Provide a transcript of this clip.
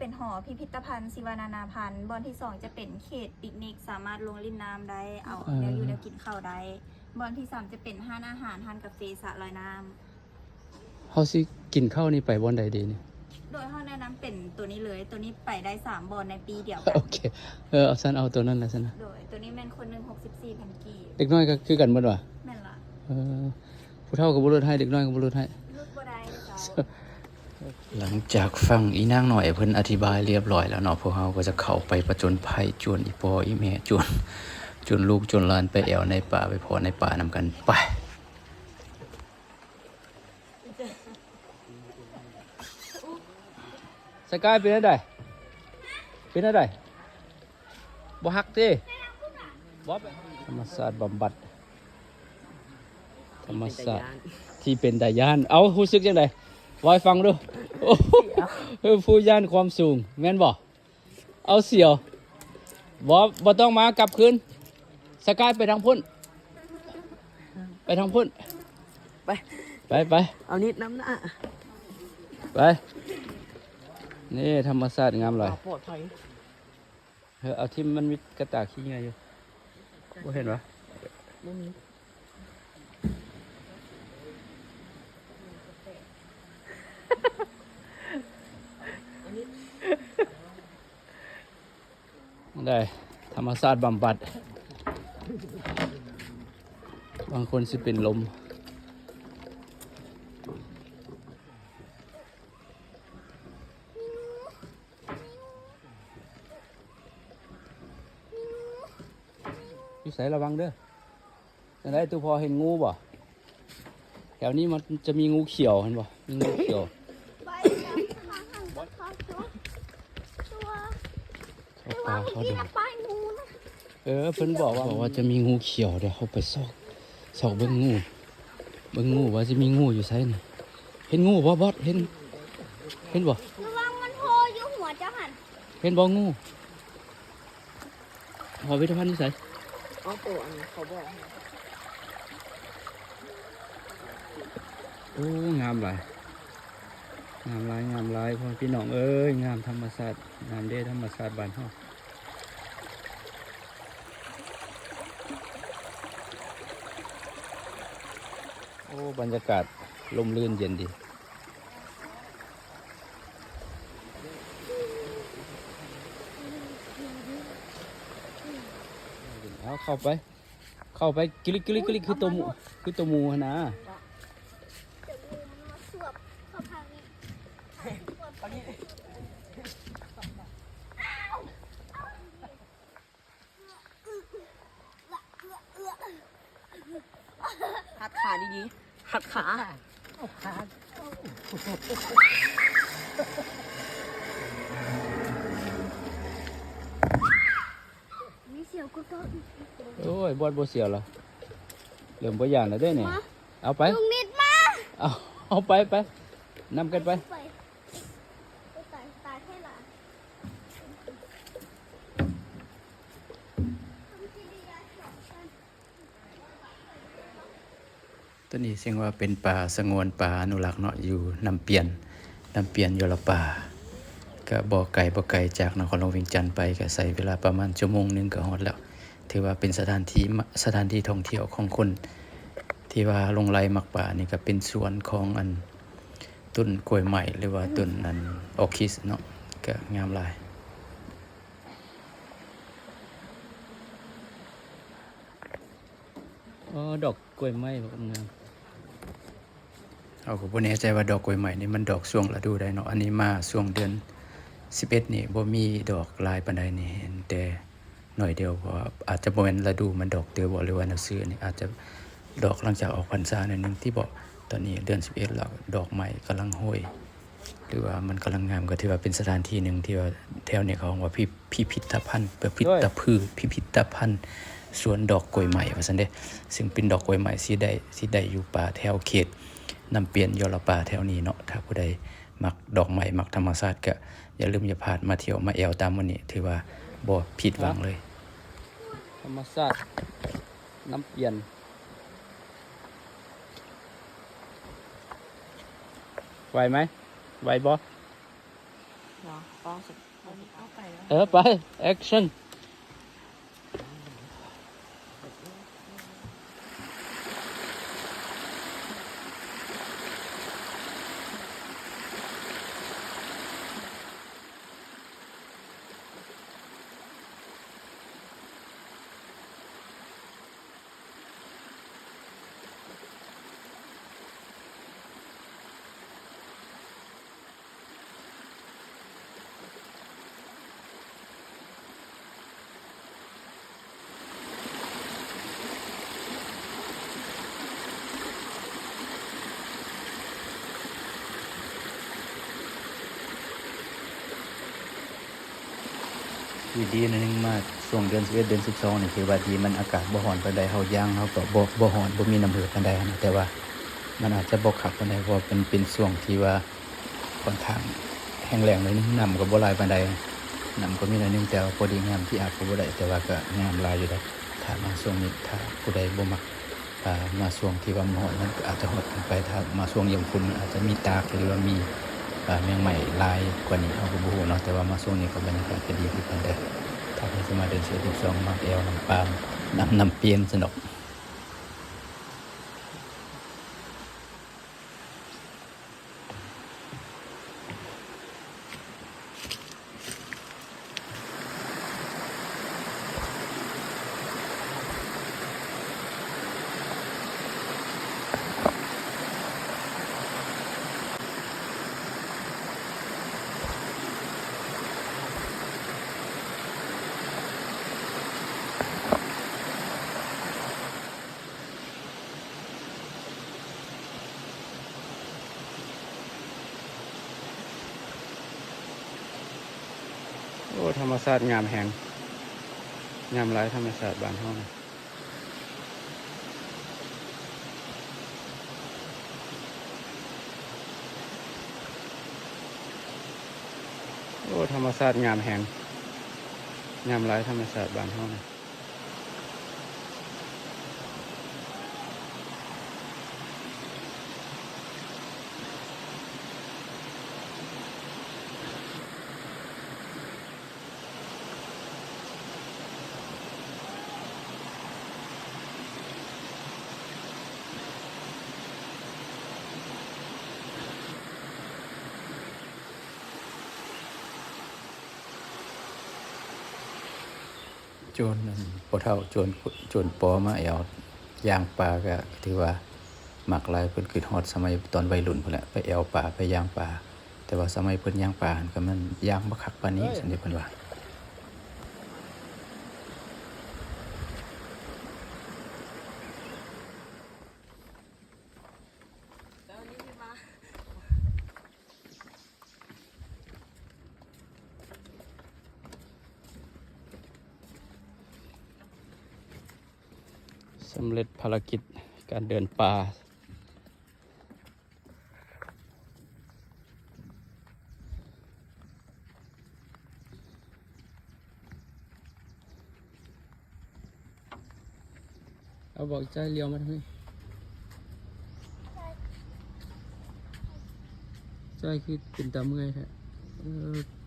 ເປັນຫໍພິພິທະພັນຊີວະນານາພັນ, ບ່ອນທີສອງຈະເປັນເຂດປິກນິກ ສາມາດລົງຫຼິ້ນນ້ຳໄດ້ ເອົາ ເອີ ແນວຢູ່ແນວກິນເຂົ້າໄດ້, ບ່ອນທີສາມຈະເປັນຮ້ານອາຫານ, ຮ້ານກາເຟ, ສະລອຍນ້ຳ. ເຮົາຊິກິນເຂົ້ານີ້ໄປບ່ອນໃດດີນີ້? ໂດຍ ເຮົາແນະນຳເປັນໂຕນີ້ເລີຍ, ໂຕນີ້ໄປໄດ້ສາມບ່ອນໃນປີ້ດຽວກັນ. ໂອເຄ ເອີ ເອົາຊັ້ນ ເອົາໂຕນັ້ນລະຊັ້ນນະ. ໂດຍ ໂຕນີ້ແມ່ນຄົນໜຶ່ງຫົກສິບສີ່ພັນກີບ. ເດັກນ້ອຍກໍຄືກັນໝົດຫວາ? ແມ່ນລະ. ເອີ ຜູ້ເຖົ້າກໍບໍ່ຫຼຸດໃຫ້ ເດັກນ້ອຍກໍບໍ່ຫຼຸດໃຫ້. ຫຼຸດບໍ່ໄດ້ເຈົ້າ. ຫຼັງຈາກຟັງອີນາງນ້ອຍເພິ່ນອະທິບາຍລຽບລ້ອຍແລ້ວເນາະ, ພວກເຮົາກໍຈະເຂົ້າໄປປະຈົນໄພ ຈວນອີ່ພໍ່ອີ່ແມ່ ຈວນ ຈວນລູກຈວນຫຼານໄປແອວໃນປ່າ ໄປພໍ້ໃນປ່ານຳກັນ. ໄປ. ສະກາຍ ເປັນແນວໃດ? ເປັນແນວໃດ? ບໍ່ຮັກຕິ? ບໍ່. ທຳມະຊາດບຳບັດ ທຳມະຊາດທີ່ເປັນຕາຢ້ານ. ເອົ້າ ຮູ້ສຶກຈັ່ງໃດ? ເວົ້າໃຫ້ຟັງດູ. ໂອ້ ເອີ ຜູ້ຢ້ານຄວາມສູງ ແມ່ນບໍ່? ເອົາ ສຽວ. ບໍ່ ບໍ່ຕ້ອງມາ ກັບຄືນ. ສະກາຍ ໄປທາງພຸ້ນ ໄປທາງພຸ້ນ. ໄປ ໄປ ໄປ ເອົານິດນຳໜ້າ ໄປ. ນີ້ ທຳມະຊາດງາມຫຼາຍ. ປອດໄພ. ເອີ ເອົາຖິ້ມ ມັນມີກະຕ່າຂີ້ເຫຍື້ອຢູ່. ບໍ່ເຫັນຫວາ? ບໍ່ມີ. ໄດ້ ທຳມະຊາດບຳບັດ. ບາງຄົນຊິເປັນລົມ. ຢູ່ໃສ? ລະວັງເດີ. ຈັ່ງໃດ ຕູ້ພໍ່ເຫັນງູບໍ່? ແຖວນີ້ມັນຈະມີງູຂຽວ ເຫັນບໍ່? ມີງູຂຽວ. ໄປ ເຂົ້າປ່າເຂົ້າດົງ. ເອີ ເພິ່ນບອກວ່າ ບອກວ່າຈະມີງູຂຽວ. ດຽວເຮົາໄປຊອກ ຊອກເບິ່ງງູ ເບິ່ງງູວ່າຊິມີງູຢູ່ໃສນີ້. ເຫັນງູບໍ່ບອດ? ເຫັນ ເຫັນບໍ່? ລະວັງມັນໂພຢູ່ຫົວເຈົ້າຫັ້ນ. ເຫັນບໍ່ງູ? ຫໍພິພິທະພັນຢູ່ໃສ? ເອົາໂຕອັນເຂົາບອກໃຫ້. ໂອ້ ງາມຫຼາຍ ງາມຫຼາຍ ງາມຫຼາຍ ພໍ່ແມ່ພີ່ນ້ອງເອີຍ. ງາມທຳມະຊາດ ງາມເດ້ທຳມະຊາດບ້ານເຮົາ. ໂອ້ ບັນຍາກາດລົມລື່ນເຢັນດີ. ເອົາ ເຂົ້າໄປ ເຂົ້າໄປ ກິລິກ ກິລິກ ກິລິກ ຄືໂຕໝູ ຄືໂຕໝູຫັ້ນນະ. ຮັດຂາດີໆ ຮັດຂາ. ມີສຽວກວ່າເກົ່າອີກ. ໂອ້ຍ ບອດບໍ່ສຽວລະ ເລີ່ມບໍ່ຢ້ານແລ້ວເດ້ນີ້. ມາ ເອົາໄປ ລຸງນິດມາ. ເອົາ ເອົາໄປ ໄປ ນຳກັນໄປ. ໄປ ຕາຍ ຕາຍແທ້ລະ. ຕົວນີ້ເຊິ່ງວ່າເປັນປ່າສະຫງວນ ປ່າອະນຸລັກເນາະ ຢູ່ນ້ຳປຽນ ນ້ຳປຽນ ຢໍລະປາ ກະບໍ່ໄກ ບໍ່ໄກຈາກນະຄອນຫຼວງວຽງຈັນໄປ ກະໃຊ້ເວລາປະມານຊົ່ວໂມງໜຶ່ງກະຮອດແລ້ວ. ຖືວ່າເປັນສະຖານທີ່ ສະຖານທີ່ທ່ອງທ່ຽວຂອງຄົນທີ່ວ່າຫຼົງໄຫຼມັກປ່າ. ນີ້ກະເປັນສວນຂອງອັນ ຕົ້ນກ້ວຍໄມ້ ຫຼືວ່າຕົ້ນອັນ ອອຄິດເນາະ ກະງາມຫຼາຍ. ອໍ ດອກກ້ວຍໄມ້ ງາມ. ເຮົາກໍບໍ່ແນ່ໃຈວ່າດອກກ້ວຍໄມ້ນີ້ມັນດອກຊ່ວງລະດູໃດເນາະ. ອັນນີ້ມາຊ່ວງເດືອນສິບເອັດນີ້ ບໍ່ມີດອກຫຼາຍປານໃດນີ້ ເຫັນແຕ່ໜ້ອຍດຽວ ເພາະວ່າອາດຈະບໍ່ແມ່ນລະດູມັນດອກເຕີບໍ ຫຼືວ່າແນວຊື່ນີ້ ອາດຈະດອກຫຼັງຈາກອອກພັນສາໜ້ອຍໜຶ່ງຕິບໍ. ຕອນນີ້ເດືອນສິບເອັດແລ້ວ ດອກໄມ້ກຳລັງໂຮຍ ຫຼືວ່າມັນກຳລັງງາມ ກໍຖືວ່າເປັນສະຖານທີ່ໜຶ່ງທີ່ວ່າແຖວນີ້ເຂົາເອີ້ນວ່າພິ ພິພິທະພັນ ພິພິທະພື ພິພິທະພັນສວນດອກກ້ວຍໄມ້ວ່າຊັ້ນເດ້. ເຊິ່ງເປັນດອກກ້ວຍໄມ້ທີ່ໄດ້ ທີ່ໄດ້ຢູ່ປ່າແຖວເຂດນ້ຳປຽນ ຢໍລະປາແຖວນີ້ເນາະ. ຖ້າຜູ້ໃດມັກດອກໄມ້ ມັກທຳມະຊາດ ກະຢ່າລືມຢ່າພາດມາທ່ຽວມາແອວຕາມມື້ນີ້ ຖືວ່າບໍ່ຜິດຫວັງເລີຍ. ທຳມະຊາດນ້ຳປຽນ ໄຫວໄໝ? ໄຫວບໍ່? ເອີ ໄປ ແອັກຊັນ. ດີໆ ໜ້ອຍໜຶ່ງ ມາຊ່ວງເດືອນສິບເອັດ ເດືອນສິບສອງນີ້ ຖືວ່າດີ ມັນອາກາດບໍ່ຮ້ອນປານໃດ, ເຮົາຍ່າງເຮົາກໍບໍ່ ບໍ່ຮ້ອນ ບໍ່ມີນ້ຳເຫື່ອປານໃດຫັ້ນນະ, ແຕ່ວ່າມັນອາດຈະບໍ່ຄັກປານໃດ ເພາະວ່າມັນເປັນຊ່ວງທີ່ວ່າ ຂ້ອນຂ້າງແຫ້ງແລ້ງໜ້ອຍໜຶ່ງ, ນ້ຳກໍບໍ່ຫຼາຍປານໃດ, ນ້ຳກໍມີໜ້ອຍໜຶ່ງ, ແຕ່ວ່າພໍດີງາມ, ທີ່ອາບກໍບໍ່ໄດ້, ແຕ່ວ່າກໍງາມຫຼາຍຢູ່ເດ້. ຖ້າມາຊ່ວງນີ້, ຖ້າຜູ້ໃດບໍ່ມັກ, ອ່າ, ມາຊ່ວງທີ່ວ່າມັນຮ້ອນ, ມັນກໍອາດຈະຮ້ອນເກີນໄປ. ຖ້າມາຊ່ວງຍາມຝົນ, ມັນອາດຈະມີຕາກ ຫຼືວ່າມີ, ອ່າ, ແມງໄມ້ຫຼາຍກວ່ານີ້, ເຮົາກໍບໍ່ຮູ້ເນາະ. ແຕ່ວ່າມາຊ່ວງນີ້ກໍບັນຍາກາດກໍດີຄືກັນເດ້. ຖ້າໃຜຊິມາເດີນສຽວສິບສອງ, ມາແອ່ວນ້ຳປານ, ນ້ຳ, ນ້ຳປຽນຊັ້ນດອກ. ໂອ້ ທຳມະຊາດງາມແຮງ, ງາມຫຼາຍທຳມະຊາດບ້ານເຮົານະ. ໂອ້ ທຳມະຊາດງາມແຮງ, ງາມຫຼາຍທຳມະຊາດບ້ານເຮົານະ. ໂຈນ ອັນ ພໍ່ເຖົ້າໂຈນ ໂຈນປໍມາແອວຍ່າງປ່າ ກະຖືວ່າມັກຫຼາຍ. ເພິ່ນຄິດຮອດສະໄໝຕອນໄວລຸ້ນພຸ້ນແຫຼະ ໄປແອວປ່າ ໄປຍ່າງປ່າ. ແຕ່ວ່າສະໄໝເພິ່ນຍ່າງປ່າຫັ້ນ ກະແມ່ນຍ່າງບໍ່ຄັກປານນີ້ ຊັ້ນເດ ເພິ່ນວ່າ. ສຳເລັດພາລະກິດການເດີນປ່າ. ເອົາ ບອກອີ່ຈ້ອຍລ້ຽວມາທາງນີ້. ຈ້ອຍຄືເປັນຕາເມື່ອຍແທ້. ເອີ.